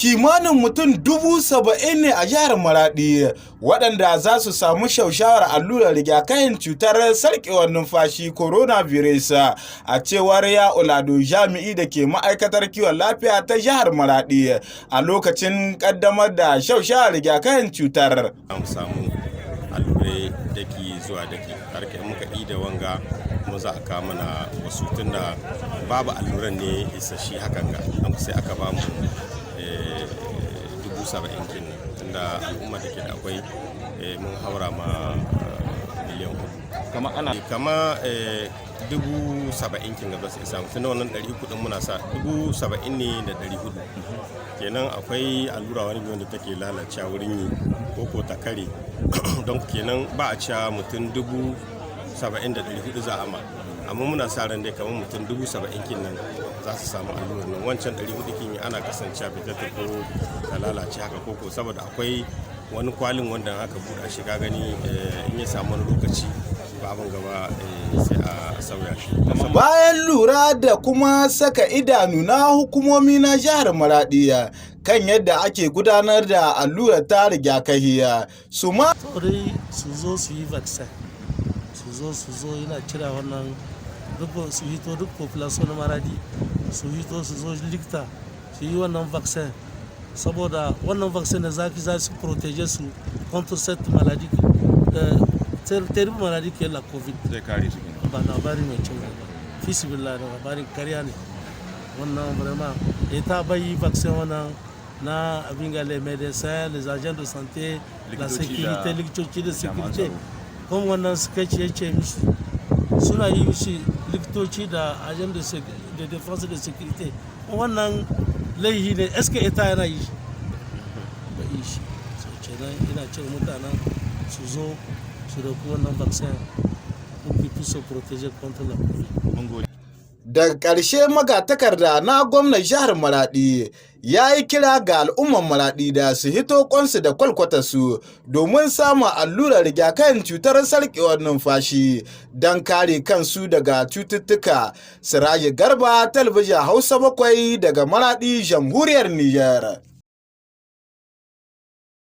Kimanin mutum 70,000 ne a jihar Maradi waɗanda za su samu shaushawar allurar rigakafin cutar sarkewar numfashi coronavirus, a cewar ya Ulado, jami'i da ke ma'aikatar kiwon lafiya ta jihar Maradi, a lokacin kaddamar da shaushawar rigakafin cutar. Mu samu allurai daki zuwa daki har kai muka da wanga kuma za a kawo mana wasu, tunda babu alluran ne isasshe hakan ga. Don sai aka ba mu 70,000 kenan, tunda al'umma da ke da akwai mun haura ma miliyan 4. Kama ana Kama 70,000 kin gaba sai samu, tunda wannan 300 din muna sa 70,400 ne. Kenan akwai allura wani wanda take lalacewa wurin yi ko ta kare. Don kenan ba a cewa mutum 70,400 za a ma, amma muna sa ran dai kamar mutum 70,000 kin nan za su samu allurar nan. Wancan 400 kin ana kasancewa fitar ko ta lalace haka koko, saboda akwai wani kwalin wanda aka buɗa shi, ka gani, in ya samu wani lokaci ba abin gaba sai a sauya shi. Bayan lura da kuma saka idanu na hukumomi na jihar Maradi kan yadda ake gudanar da allurar ta rigakafi su ma Dai su zo su yi vaccine, su zo, su zo. Yana kira wannan duk su hito, duk population na Maradi su hito, su zo likita su yi wannan vaccine, saboda wannan vaccine da zaki za su protéger su contre cette maladie, terrible maladie qui est la Covid. Zai kare su kenan. Ba labari mai kyau ne ba, fisibillah, da labarin karya ne wannan. Vraiment, État bai yi vaccine wannan na abin ga les médecins, les agents de santé, la sécurité, likitoci da sécurité, kuma wannan suka ce ce mishi suna yi mishi likitoci da agent de défense de sécurité. Wannan laihi ne. Est-ce que État yana yi? Ba yi shi. So kenan ina ce mutanen su zo su dauki wannan vaccin pour qu'ils puissent se protéger contre la Covid. Mun gode. Daga ƙarshe, magatakarda na gwamnan jihar Maradi ya yi kira ga al'umman Maradi da su hito kwansu da kwalkwatarsu domin samun allurar rigakafin cutar sarkewar numfashi don kare kansu daga cututtuka. Siraji Garba, Talabijin Hausa 7, daga Maradi, Jamhuriyar Nijar.